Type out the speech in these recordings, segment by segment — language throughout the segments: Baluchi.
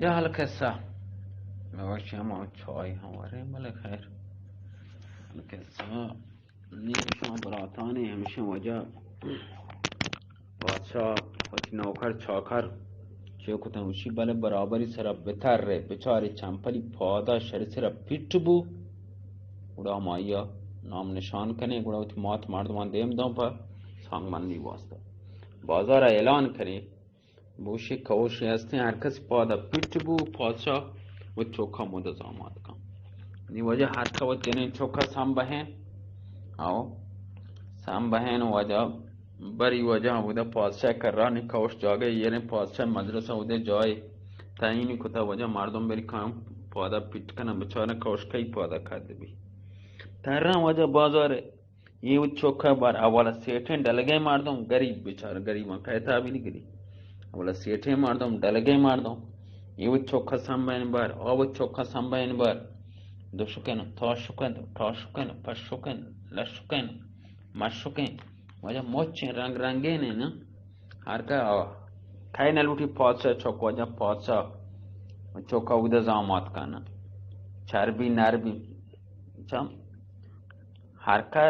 جہل قصہ، بگوش ہم چائے ہم ورے، بلے خیر، حال قصہ نی شما براتانی ہمیشہ وجہ بادشاہ وتی نوکر چاکر چے کتن، گوشی، بلے برابری سرا بترے، بچاری چمپلی پادا شری سرا پیٹ بو، گڑا ہمائی نام نشان کنے، گڑا وتی مات مردمان دیم دان پہ سانگمندی واسطہ بازار اعلان کنے، بوشی کئوشے ہستیں، ہر کس پادا پیٹ بو، پادشاہ و چوکا مدز آماد کن۔ نی وجہ ہر کس وت جنین چوکا سمبہین، او سمبہین وجہ بری وجہ بودا پادشاہ کرا، نی کئوش جاگہ ایریں، پادشاہ مجلس بودا جائے تعین کتا، وجہ مردم بری کام پادا پیٹ کنن، بچارن کئوش کئی پادا کد بی۔ تران وجہ بازار اے وت چوکا بار، اولا سیٹیں ڈلگیں مردم، گریب، بچار گریباں کئے تابیلی گری۔ اولا سیٹیں مردم، ڈلگیں مردم، اے وت چوکا سمبین بار، آ وت چوکا سمبین بار۔ دوشکن، تاشکن، ٹاشکن، پشکن، لشکن، مشکن۔ وجہ مچیں رنگ رنگین نا۔ ہر کا آ، کئے نلوٹی پادشاہ چوک، وجہ پادشاہ چوکا اود زامات کن۔ چربی نربی، چم ہر کا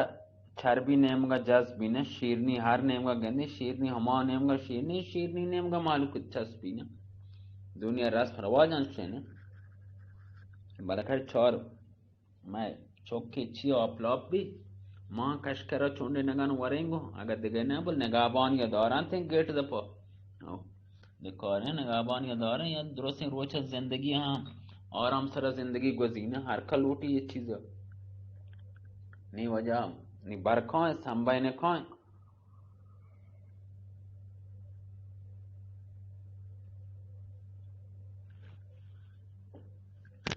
چربی نیمگا جذب بی نہ، شیرنی ہر نیمگا گندی، شیرنی ہما نیمگا شیرنی، شیرنی نیمگا مالوک چسب بی نہ۔ دنیا رسم رواج انچیں نہ۔ بلکہ چار مئے چوکے چی آپ لاپ بی، ما کشکرا چونڈے نگان ورینگو، اگہ دگہ نہ بل نگہبانی داران تیں گیٹ دپا۔ او۔ بکاریں نگہبانی داریں یا درستیں روچ زندگی ہم آرام سرا زندگی گزینہ، ہر کا لوٹی یہ چیز۔ نی وجہ نی برکائیں سمبھائے نکائیں۔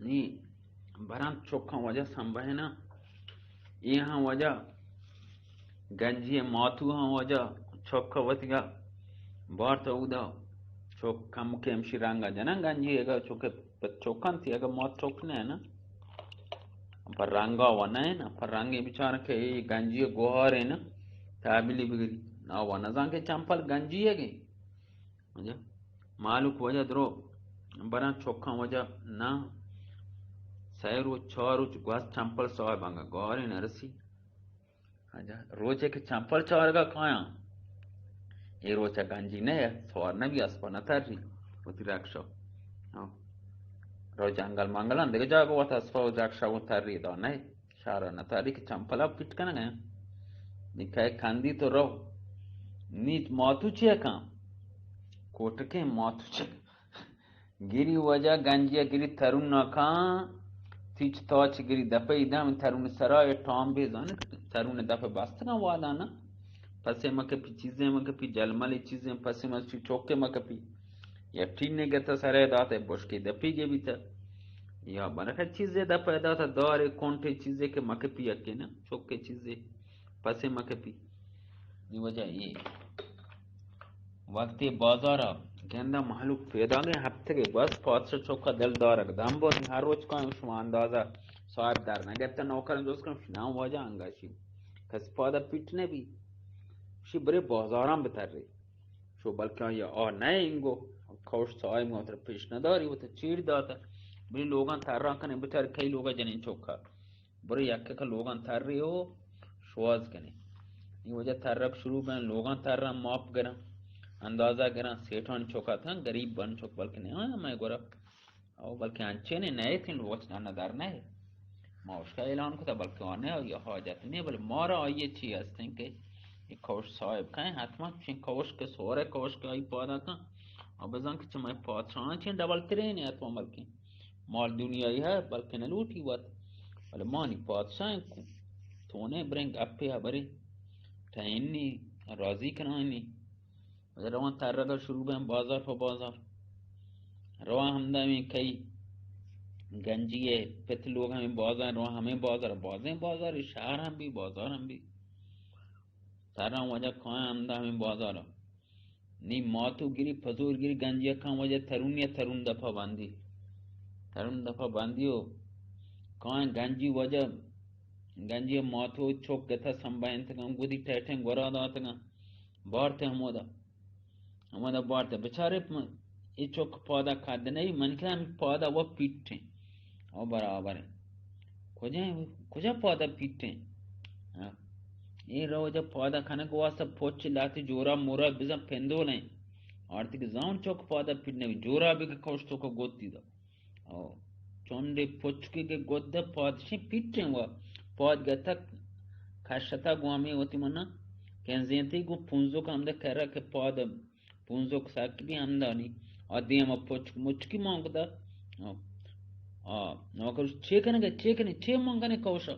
نی بران چوکاں وجہ سمبھائے نا، یہ ہم وجہ گنجی ماتو ہم وجہ چوک وتیگا بارت اودا۔ چوک کم کے ہمشی رنگا جنن گنجی اگا چوک پہ چوکاں تھی اگا مات چوک نہ نا۔ پہ رنگا و نہ نا، پہ رنگے بچار کہ اے گنجی گوہارے نا، تابلی بگری۔ نا و نزان کہ چمپل گنجی ہے گی۔ مالوک وجہ درو بران چوکاں وجہ نا۔ سہ روچ چار روچ گوست چمپل صاحب انگا گوہارے نہ رسی۔ اجا، روچے کہ چمپل چارگا کایاں، اے روچا گنجی نہ، سوار نہ بی، اسپا نہ تری، وتی رکشا۔ ہاں۔ رو جنگل منگلان، دگہ جاگہ وت اسپا و رکشا و تری دا نہ، شہرا نہ تری کہ چمپلا پیٹ کنگا۔ نی کئے کندی تو رو۔ نی ماتو چیا کن؟ کوٹکیں ماتو چیا کن؟ گری وجہ گنجی گری ترون ناکاں، تیچ تاچ گری دپے ایدم ترون سرا اے ٹام بے زانے، ترون دپ بستگاں وادا نا۔ پسے مکپی چیزیں مکپی، جلملی چیزیں پسے مچی چوکے مکپی۔ یا ٹینے گتا سرے داتے بشکے دپی گے بیتا۔ یا بلکہ چیزے دپے داتا دارے کونٹے چیزے کہ مکپی یکے نا، چوکے چیزے پسے مکپی۔ نی وجہ اے۔ وقتی بازارا گندہ مہلوک پیداگیں ہپتگے، بس پادشاہ چوکا دل دارگ دمبو نی ہر روچ کائیں شما اندازہ صاحب در نگتا نوکرن جست کن، شنا واجہ انگاشی کس پادا پیٹ نبی۔ شی برے بازاران بترے۔ شو بلکہ آیا آ نہ انگو، کوش صاحب ما تر پیش نداری، وہ تو چیر داتا۔ برے لوگان تران کنے بچار کئی لوگا جنین چوکا۔ برو یک یک لوگان تری و شواز کنی۔ این وجہ ترک شروع بین، لوگان ترن، ماپ گرن، اندازہ گرن، سیٹان چوکا تن، غریب بن چوک بلکہ نہیں آیا میں گورا۔ او بلکہ انچے نے نئے تین لوگا چنا ندر نہیں۔ ما اس کا اعلان کتا بلکہ آنے یا حاجت نہیں، بلے مارا آئیے چی ہستیں کہ یہ کوش صاحب کہیں حتما چین کوش کے سورے کوش کے آئی پادا کن۔ او بزن کہ چمے پادشاہاں چین ڈبل ترین حتما بلکہ مال دنیای ہے، بلکہ نہ لوٹی وت۔ بلے مانی پادشاہ کو۔ تو نے برنگ اپے ہبرے۔ ٹہینی، راضی کنانی۔ روان ترگا شروع بین بازار پہ بازار۔ روان ہمدا میں کئی گنجی ہے، پت لوگ ہمیں بازار، روان ہمیں بازار، بازیں بازار، شہر ہم بھی، بازار ہم بھی۔ تران وجہ کائیں ہمدا ہمیں بازار۔ نی ماتو گری، پزور گری، گنجی کان وجہ ترونی ترون دپا بندی۔ ترون دپا بندی و کان گنجی وجہ، گنجی ماتو چوک گتا سمبا انتگان، گودی ٹیٹیں گورا داتگان۔ بارتے ہمودا۔ ہمودا بارتے۔ بچارے م-، اے چک پادا کد نہ بی، من کہ ہمے پادا و پیٹیں۔ او برابر ایں۔ کجا، کجا پادا پیٹیں؟ ہاں۔ اے روجا پادا کنگ واسطہ پچ لاتی جورا مورا بزن پندولیں۔ آرتی کہ زان چک پادا پیٹ نہ بی، جورا بی کہ کش تو کو گوتی دا۔ او چونڈے پچکی کہ گد پادشیں پیٹیں و پاد گتک کشتا گوامی وتی منا کنزینتی گو پونزو کم دے کرا کہ پاد پونزوک سک بی ہمدانی۔ آ دیما پچک مچکی مانگ دا۔ آ، آ، نوکر چے کنگے، چے کنی، چے مانگنے کوشا؟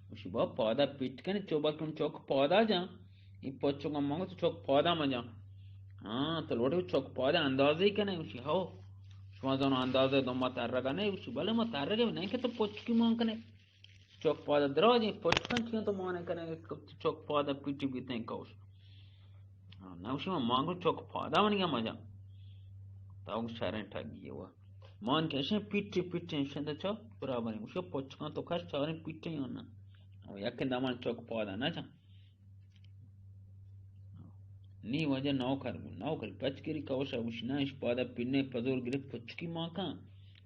گوشی با پادا پیٹ کنی، چو بلکن چوک پادا جان۔ ای پچک مانگ تو چوک پادا مجان۔ ہاں، تو لوٹے چوک پادا اندازے کنے؟ گوشی ہو۔ شما زانو اندازے دو ما ترگا نہیں؟ گوشی بلے ما ترگے نہیں کہ تو پچکی مانگ کنے۔ چوک پادا دراجیں پچکاں چیاں تو مانے کنے کہ چوک پادا پیٹی بیتیں کوش۔ ہاں، نہ گوشی من مانگو چوک پادا منی مجا۔ تا گوش شریں ٹگی وا۔ مان کشیں پیٹی پیٹیں شند چا برابر۔ گوشی پچکاں تو کش چاریں پیٹیں یا نہ۔ او یک دمان چوک پادا نہ جان۔ نی وجہ نوکر بو، نوکر پچ گری کوشا گوشی، نہ اش پادا پنے پزور گرفت پچکی ماں کن۔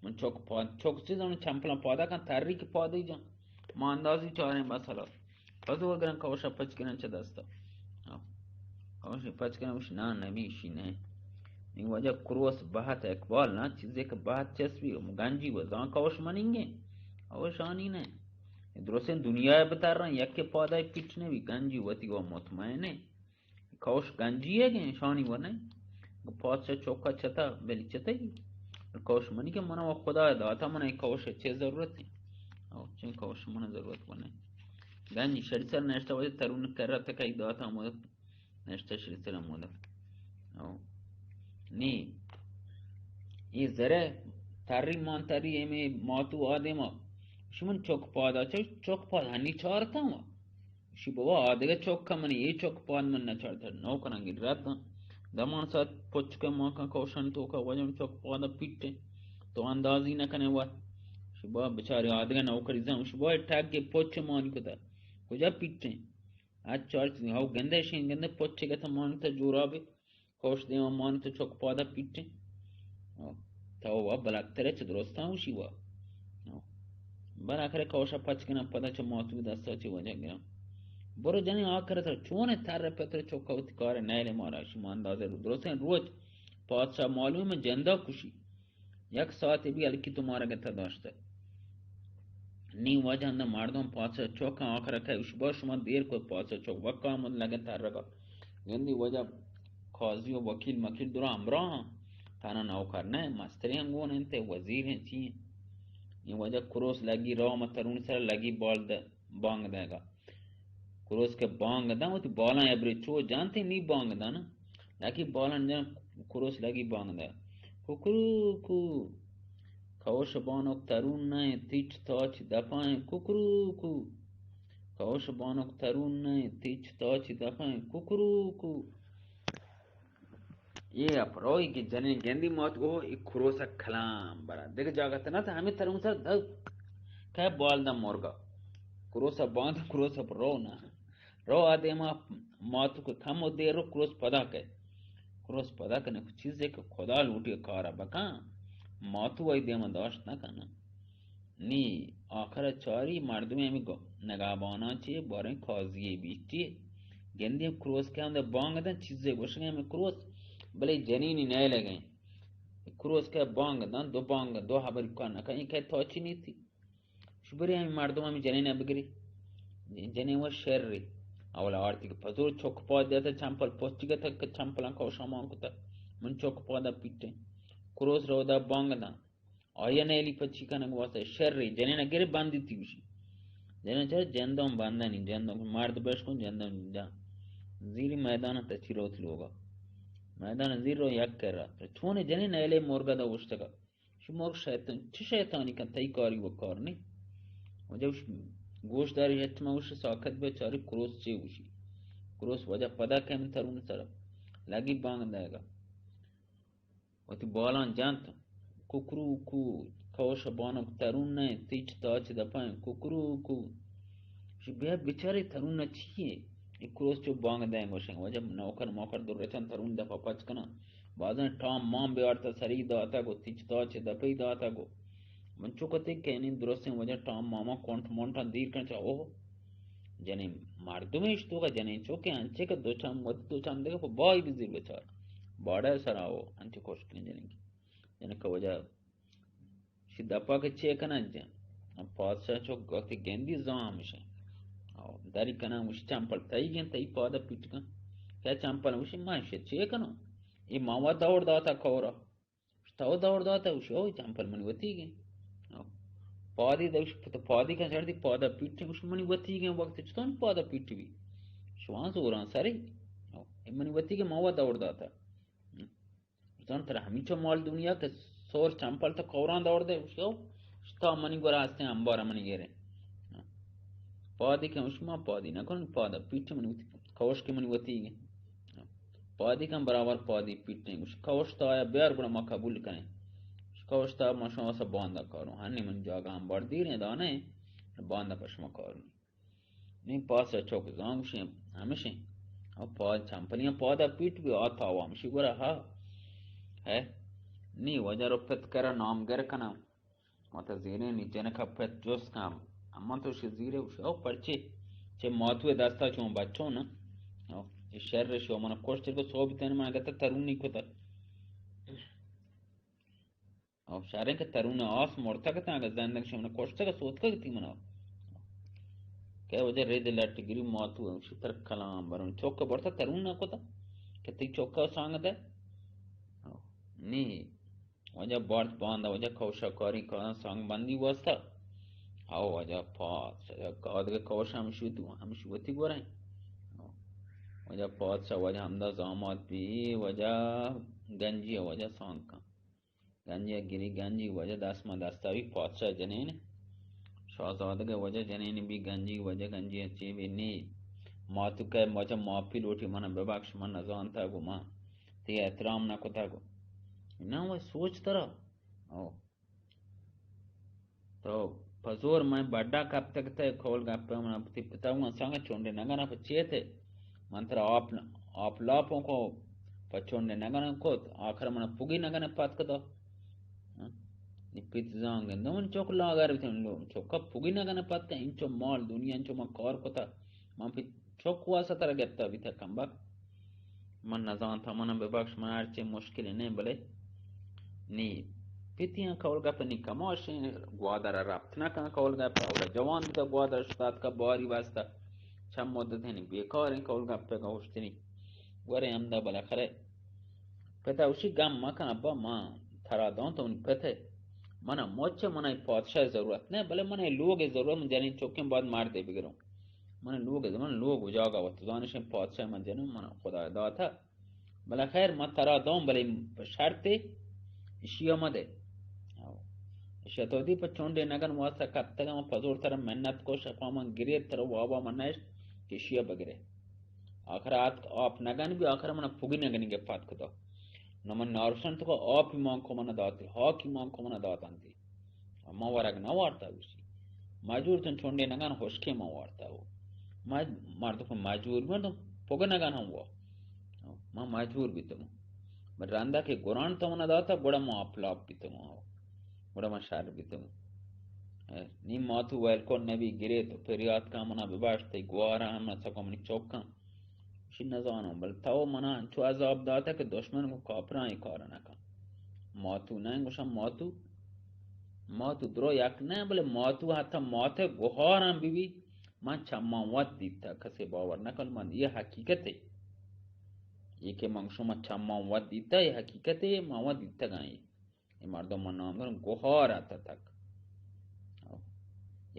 من چوک پاد، چوک چیز ہم چمپلاں پادا کن، تری کہ پادی جان۔ ما اندازی چاریں بس حالا۔ پزور گرن کوشا پچ گرن چہ دستا۔ ہاں۔ کوشا پچ گرن گوشی، نہ نبی اشی نہ۔ نی وجہ کروس بہت اقبال نہ، چیزے کہ بہت چسبی، گنجی و زان کوش مننگے۔ او شانی نہ۔ درستیں دنیا بترن، یکے پادای پیٹ نبی، گنجی وتی و مطمئن ایں۔ کوش گنجی ہے کہ شانی و نہیں۔ پادشاہ چوکا چتا، بلی چتئی۔ کوش منی کہ منا و خدا داتا، منا اے کوش چے ضرورت ہے؟ او چے کوش منا ضرورت و نہیں۔ گنجی شری سر نشتا وجہ ترون کرا تکئی داتا مدد۔ نشتہ شری سلام مودا۔ او۔ نی۔ اے زرے تری مان تری ایمے ماتو آدما۔ شمن چوک پادا چو چوک پاد ہنی چارتا ہوا۔ شی بابا آدگہ چوک کا منی اے چوک پاد من نہ چارتا نو کناں گی رد داں۔ دمان سات پچ کے ماں کا کوشن تو کا وجن چوک پادا پیٹے۔ تو اندازی نہ کنے وت۔ شی بابا بچاری آدگہ نوکری زن۔ شی بابا ٹاک کے پچ مانی کتا۔ کجا پیٹے؟ اچ چار چیز ہو گندے شین گندے پچے گتا مانتا جورابے۔ کوش دیما مانتا چوک پادا پیٹیں۔ او، تو وا بلکترے چہ درستاں وشی وا۔ او، بر آخر کوشا پچ کناں پدا چہ ماتو دستا چہ وجہ گراں۔ برو جنی آخر تر چونے تر پتر چوکا وتی کار نیلے مارا شما اندازے رو۔ درستیں روچ پادشاہ معلوم جندا کشی۔ یک ساعتے بی ہلکی تو مارا گتا داشتہ۔ نی واجہ اندر مردم پادشاہ چوکاں آخر کہ اش با شما دیر کو پادشاہ چوک وکا مد لگے ترگا۔ گندی واجہ قاضی و وکیل مکیل درا ہمراہ ہاں۔ تانا نوکر نہ، مستری ہم گون انت، وزیر ہیں چی ہیں۔ نی واجہ کروس لگی رو مترون سر لگی بال دے، بانگ دے گا۔ کروس کہ بانگ داں، وتی بالاں ابری چو جانتے نی بانگ داں نا۔ لگی بالاں جان کروس لگی بانگ داں۔ کوکروکو۔ کوش بانک ترون نہ، تیچ تاچ دپائیں کوکروکو۔ کوش بانک ترون نہ، تیچ تاچ دپائیں کوکروکو۔ اے اپروئی کہ جنین گندی مات گو، اے کروس کلام برا۔ دگہ جاگہ تنا تا ہمیں ترون سر دگ کہ بال دا مرگا۔ کروس باند، کروس پر رو نہ۔ رو آ دیما ماتو کہ کم و دیر رو کروس پدا کہ۔ کروس پدا کنے چیزے کہ خدا لوٹی کارا بکن۔ ماتو آئی دیما داشت نہ کنا۔ نی آخر چاری مردمے ہمیں گو-، نگہباناں چے باریں قاضی بیٹی۔ گندی ہم کروس کہ ہم بانگ دن چیزے گوشگے ہمیں کروس، بلے جنینی نئے لگیں۔ کروس کہ بانگ دن، دو بانگ، دو حبر کن نہ کن، کہ تو چی نیتی؟ شبری ہمیں مردم ہمیں جنین بگری۔ جنین و شر ری۔ اولا آرتی کہ پزور چوک پاد دیتا چمپل پوچی گتا کہ چمپلان کوشا مان کتا۔ من چوک پادا پیٹیں۔ کروس رودا بانگ دن۔ آیا نیلی پچی کنگ واسطہ شر ری جنین گرے بندی تی گوشی۔ جنین چرا جندوں بندنی، جندوں مرد بشکن، جندوں جان۔ زیری میدان تچی روت لوگا۔ میدان زیر رو یک کرا۔ چون جنین ایلے مرگا دا اوشتگا۔ شی مرگ شیطان، چی شیطانی کن تئی کاری و کار نی۔ وجہ گوش داری ہچ ما گوش ساکت بے چاری کروس چے گوشی۔ کروس وجہ پدا کم ترون سر۔ لگی بانگ دائے گا۔ وتی بالاں جنت، کوکروکو، کوش بانک ترون نئے، تیچ تاچ دپائیں، کوکروکو۔ شی بیا بچارے ترون چیے؟ اے کروس چو بانگ دائیں گوشیں، وجہ نوکر موکر در رچن ترون دپا پچ کناں۔ بازیں ٹام مام بیارتا سری داتا گو، تچ تاچ دپی داتا گو۔ من چو کتے کہ اینی درستیں وجہ ٹام ماما کونٹ مونٹاں دیر کن چا اوہ۔ جنیں مردمے اشتوکا جنیں چوکے انچے کہ دو چم وت دو چم دگہ پہ بائی بزیر بچار۔ باڑا سرا او انچے کوشکیں جنیں کہ۔ جنیں کہ وجہ شی دپا کہ چے کناں جن؟ پادشاہ چو وقتی گندی زان ہمشیں۔ او، دری کناں، وشی چمپل تئی گن، تئی پادا پیٹ کن۔ کیا چمپل؟ وشی من شی چے کنوں؟ اے ماوا دور داتا کورا۔ تو دور داتا، وشی او چمپل منی وتی گن۔ او، پادی دے، وشی تو پادی کن چڑتی، پادا پیٹ کن، وشی منی وتی گن، وقت چتون پادا پیٹ بی؟ شوان زوران سری۔ او، اے منی وتی گن، ماوا دور داتا۔ زان ترا ہمینچو مال دنیا کہ سور چمپل تو کوران دور دے، گوشتی، او، شتا منی گورا ہستیں انبار منی گیرے۔ پادی کن، گوشتی، ما پادی نہ کنن، پادا پیٹ منی وتی، کوش کہ منی وتی گے۔ پادی کن برابر پادی پیٹیں، گوشتی، کوش تا آیا بیار گڑا ما قبول کنیں۔ کوش تا ما شما سا باندا کاروں، ہنی من جاگہ انبار دیریں دانے، باندا پہ شما کاروں۔ نی پادشاہ چوک زانگ شیم ہمشیں۔ او پاد چمپلیاں پادا پیٹ بی آتا و ہمشی گورا ہا۔ ہے۔ نی وجہ رو پت کرا نام گر کنا۔ ماتا زیرے نی جنکا پت جست کن۔ اما تو شی زیرے وش او پرچے۔ چہ ماتوے دستا چون بچو نا۔ او، اے شر شو من کشت کو سو بیتن من گتا ترونی کتا۔ او شریں کہ ترون آس مرتگ اتاں، اگہ زندگ شمن کشتگ سوتکگ تی منا۔ کہ وجہ رد لٹ گری ماتو ہمشی تر کلام برون چوک برتا ترون نہ کتا کہ تی چوک سانگ دے۔ او نی وجہ بارت باندا وجہ کوشا کاری کارا سانگ بندی واسطہ۔ او وجہ پادشاہ کادگ کوشا ہمشی تو ہمشی وتی گوریں۔ او وجہ پادشاہ وجہ ہمدا زامات بی وجہ گنجی وجہ سانگ کن۔ گنجی ء گری گنجی وجہ دست ما دستا بی پادشاہ جنین۔ شاہزادگ ء وجہ جنین بی گنجی وجہ گنجی ء چی بی نی۔ ماتو کہ وجہ معافی لوٹی منا ببخش من نزانتا گو ما تی احترام نہ کتا گو۔ نہ وہ سوچ ترا۔ او۔ تو پزور میں بڈا کپتگ تے کول گپے من پتی پتا ہوں سانگا چونڈے نگنا پچیتے۔ من ترا آپ، آپ لاپوں کو پہ چونڈے نگن کت، آخر من پگی نگن پتک دا۔ ہاں؟ نی پت زانگ اندو من چوک لاغر بیتن لو، چوکا پگی نگن پتک، انچو مال دنیا انچو من کار کتا، من پت چوک واسطہ ترا گپتا بیتا کمبا۔ من نزانتا من ببخش، من ہرچے مشکل نہیں بلے نی پتیاں کول گپ نی کماشیں، گوادر رپت نہ کن کول گپ، اولا جوان بیتا گوادر شتات کا باری واسطہ۔ چند مدت ہنی بیکاریں کول گپے گوشتنی۔ گورے ہمدا بالاخرہ پتا اوشی گم مکن ابا، ما ترا دان تو منی پت ہے۔ منا مچ منا پادشاہ ضرورت نہ، بلے منا لوگ ضرورت، من جنین چوکیں بعد مردے بگروں۔ من لوگ، من لوگ جاگا وت زانشیں پادشاہ من جنوں، من خدا داتا۔ بلے خیر، من ترا دوں، بلے پہ شرطے ایشی ء مدے۔ او۔ ایشی ء تو دی پہ چونڈے نگن واسطہ کپتگ، من پزور ترا منت کو، شپا من گریت، ترا وابا من نشت کہ ایشی ء بگرے۔ آخر آتک آپ نگن بی، آخر من پگی نگنی گپات کتا۔ نو من نارسن تو کو آپ ایمان کو من داتے، ہاک ایمان کو من داتنتی۔ ما ورگ نہ وارتا گوشی۔ مجبور تن چونڈے نگن ہشکے ما وارتا ہو۔ ما مردم مجبور بی تو پگ نگن ہم وا۔ ما مجبور بیتم۔ من رندا کہ گران تو من داتا، گڑا ما اپلاپ بیتم۔ گڑا ما شر بیتم۔ نی ماتو ویل کو نبی گرے تو پریات کا منا بباشتے گوارا ہم نہ سکو منی چوکاں۔ شی نزانوں، بل تو منا انچو عذاب داتا کہ دشمن کو کافراں یہ کار نہ کن۔ ماتو نہ گوشم ماتو، ماتو درو یک نہ، بلے ماتو حتی مات گوہاراں بی بی، من چمان وت دیتا، کسے باور نہ کن، من یہ حقیقت ہے۔ یہ کہ من شما چمان وت دیتا، یہ حقیقت ہے، من وت دیتا گائیں۔ اے مردم من نام دارم گوہار اتتگ۔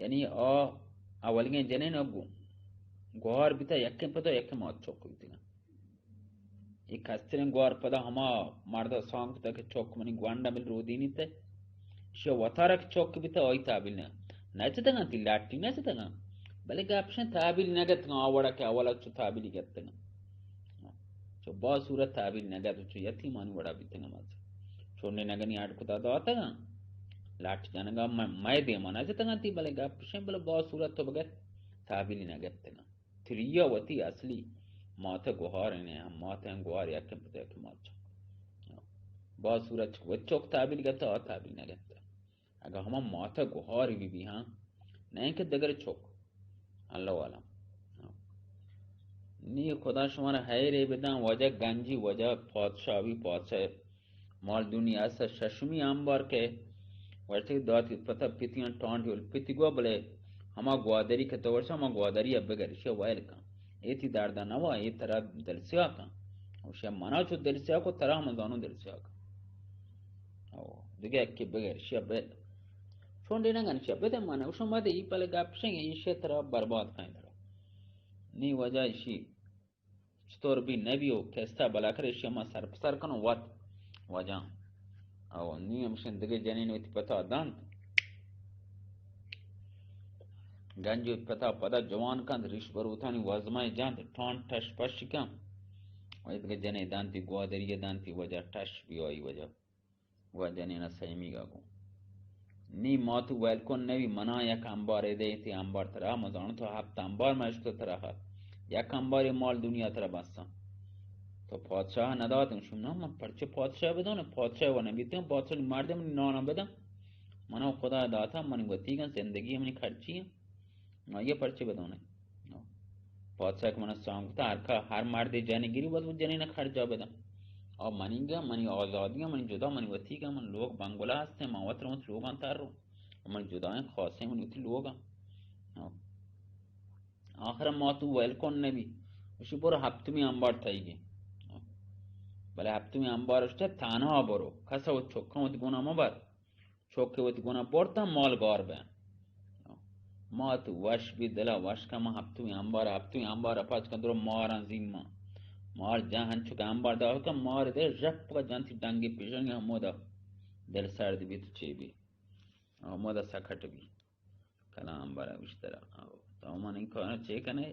یعنی آ اولیگیں جنین ء گو-، گوہار بیتا، یکیں پدا یکیں مات چک بیتگاں۔ اے کستریں گوہار پدا ہما مرد ء سانگ کتگ کہ چک منی گونڈ ء بل رودینیت۔ شہ وتارا کہ چک بیتا آئی تابیل نہ، نہ چتگاں تی لاٹی نہ چتگاں۔ بلے گپشن تابیل نہ گتگاں، آ وڑا کہ اولا چو تابیلی گتگاں۔ چو با صورت تحویل نگد و چو یتیمانی وڑا بیتگاں مزن۔ چونڈے نگنی اڈ کتا داتگاں۔ لاٹ جنگا م-، مئے دیما نہ جتگاں تی، بلے گپ شیں، بلے با صورت تو بگر تحویلی نگتگاں۔ تریا وتی اصلی مات گوہار نے، ہم مات ہیں گوہار یکیں پتہ کہ مات چک۔ باز صورت چک، وت چک تحویل گپتہ، آ تحویل نہ گپتہ۔ اگہ ہما ماتہ گہار بی بی ہاں، نہ کہ دگر چک۔ اللہ عالم۔ نی خدا شمارا حیرے بداں، واجہ گنجی، واجہ پادشاہ بی، پادشاہ مال دنیا است، ششمی انبار کہ وشتی داتی پتہ پتیاں ٹانڈ یل پتی گوا، بلے ہما گوادری کہ تو ورشا، ہما گوادری ء بگر، شی ویل کن۔ اے تی درد نوا، اے ترا دلسیا کن۔ و شی منا چو دلسیا کو، ترا ہم زانو دلسیا کن۔ او، دگہ یکی بگر، شی بد۔ چون دینا گن شی بد مانے، و شما دے ای پل گپ شنگ، ای شی ترا برباد کن ترا۔ نی وجہ اشی چطور بی نبی و کستا بلاکر اشی ما سر پسر کنو وت وجہ۔ او نی ہمشن دگہ جنین وتی پتا دانت۔ گنج وتی پتا پدا جوان کنت، ریش بروتانی وزمہ جنت، ٹان ٹش پش کن۔ و دگہ جنین دانتی گوادری دانتی وجہ ٹش بی آئی وجہ۔ گوا جنین ء سیمیگ ء گوں۔ نی ما تو ویل کن نبی، منا یک امبارے دے، تی امبار ترا، ما زانو تو ہپت امبار ما اشکتہ ترا ہپت۔ یک امبارے مال دنیا ترا بستاں۔ تو پادشاہ نداتن، شم نہ، من پرچہ پادشاہ بدون، پادشاہ و نبیتن، پادشاہ مردم نانا بدن۔ منا خدا داتا، من وتیگن زندگی منی خرچی ہیں۔ آئی ء پرچے بدونے؟ پادشاہ کہ من سانگ کتا، ہر کا، ہر مردے جنے گری، وت جنین خرجا بدن۔ آ منی گا، منی آزادی، منی جدا، منی وتی گا، من لوگ بنگلہ ہستیں، من وت روں لوگاں تر رو۔ من جدائیں خاصیں من وتی لوگاں۔ آخر ما تو ویل کن نبی، اشی برو ہپتمی انبار تئی گے۔ بلے ہپتمی انبار اشتے تنہا برو، کسا و چکاں وتی گونا مبر۔ چوکے وتی گونا برتاں مال گار بین۔ ما تو وش بی دلا وش کن، ما ہپتویں انبار، ہپتویں انبار پچ کن درو ماراں زیما۔ مار جان ہنچو کہ انبار داخل کن، مار دے ژپ کا جنتی ڈنگی پیشنگی ہمودا دل سرد بیت چے بی۔ ہمودا سکٹ بی۔ کلام بارا گوشترا۔ تو من این کارا چے کنے؟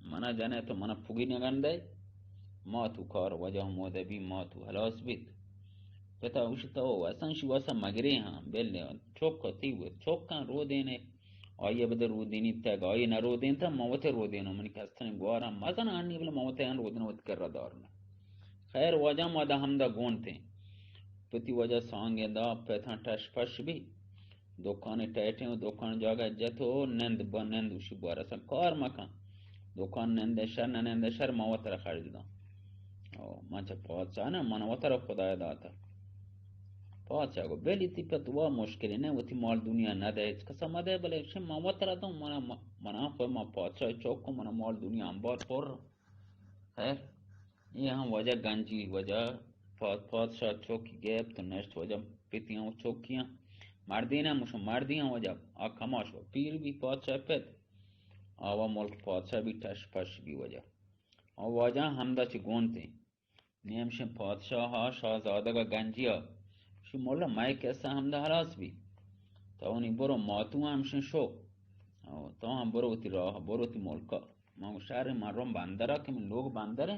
منا جنے تو منا پگی نگندے۔ ما تو کار وجہ مودا بی، ما تو ہلاس بیت۔ پتا گوشت تو اصلاً شی واسا مگرے ہاں، بل چوک تی و چوکاں رو دینے۔ آئی بدے رو دینی تگ، آئی نہ رو دین تا ما وتے رو دینو، منی کستن گوارا مزن آنی بل ما وتے آن رو دین وت کرا دارنا۔ خیر واجہ ما دا ہمدا گونتیں۔ پتی وجہ سانگے دا پتاں ٹش پش بی۔ دکان ٹیٹیں و دکان جاگہ جت و نند با نند وشی بوار اصلاً کار مکن۔ دکان نند شر نہ نند شر ما وترا خرج داں۔ او، من چہ پادشاہ نہ، من وترا خدای داتا۔ پادشاہ گو، بلی تی پت وا مشکلی نہ، وتی مال دنیا نہ دے، ہچ کسا مدے، بلے شی من وترا دوں، منا، منا خو ما پادشاہ چوک کو، منا مال دنیا انبار پر۔ خیر، یہ ہم وجہ گنجی، وجہ پاد-، پادشاہ چوکی گیپت و نشت وجہ پتیاں و چوکیاں۔ مردینہ مشو مردیاں وجہ آ کماش و پیر بی پادشاہ پت۔ آوا ملک پادشاہ بی ٹش پش بی وجہ۔ آ واجہ ہمدا چہ گونتیں۔ نی ہمشیں پادشاہ ء شاہزادگ ء گنجی ء شی مولا مئے کسہ ہمدا ہلاس بی۔ تو نی برو ماتو ہمشیں شو۔ او تو ہم برو وتی راہ، برو وتی ملک ء۔ من گو شہر من روم بندر ء کہ من لوگ بندر ء۔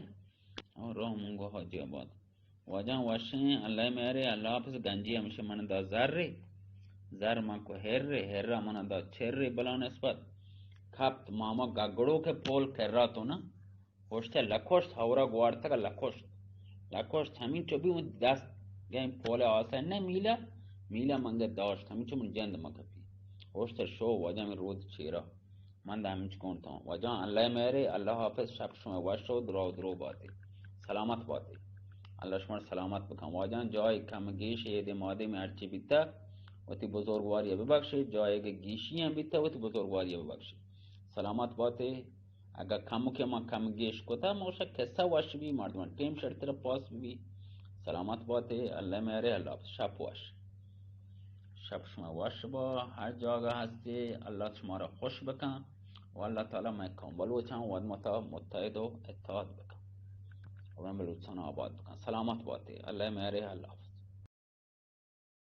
او روم من گو حاجی آباد۔ واجہ وشیں، اللہ مہرے، اللہ حافظ۔ گنجی ہمشیں من دا زرے۔ زر من کو ہرے، ہرا من دا چرے بلا نسبت۔ کپت ماما گگڑو کے پول کرا تو نا۔ اوشتہ لکوشت، ہورا گوارتگ لکوشت۔ لکوشت ہمینچو بی من دست گئیں پول آسن نہ میلہ، میلہ منگہ داشت، ہمینچو من جند مکپی۔ اوشتہ شو واجہ من رود چیرا۔ من دا ہمینچ کون تو۔ واجہ اللہ مہرے، اللہ حافظ، شپ شما وش و درو درو باتے۔ سلامت باتے۔ اللہ شما سلامت بکن۔ واجہ جای کم گیش اے دے مادے میں ہرچی بیتا، وتی بزرگواری ببخشے، جای گیشی ہم بیتا، وتی بزرگواری ببخشے۔ سلامت باتے۔ اگہ کمکے ما کم گیش کتا، ما گوشا کسہ وش بی، مردمان ٹیم شرتر پاس بی۔ سلامت باتے، اللہ مہرے، اللہ حافظ، شپ وش۔ شپ شما وش با، ہر جاگہ ہستے، اللہ شما را خوش بکن و اللہ تعالی مئے قوم بلوچاں و متا متحد و اتحاد بکن و مئے بلوچستان آباد بکن۔ سلامت باتے، اللہ مہرے، اللہ حافظ۔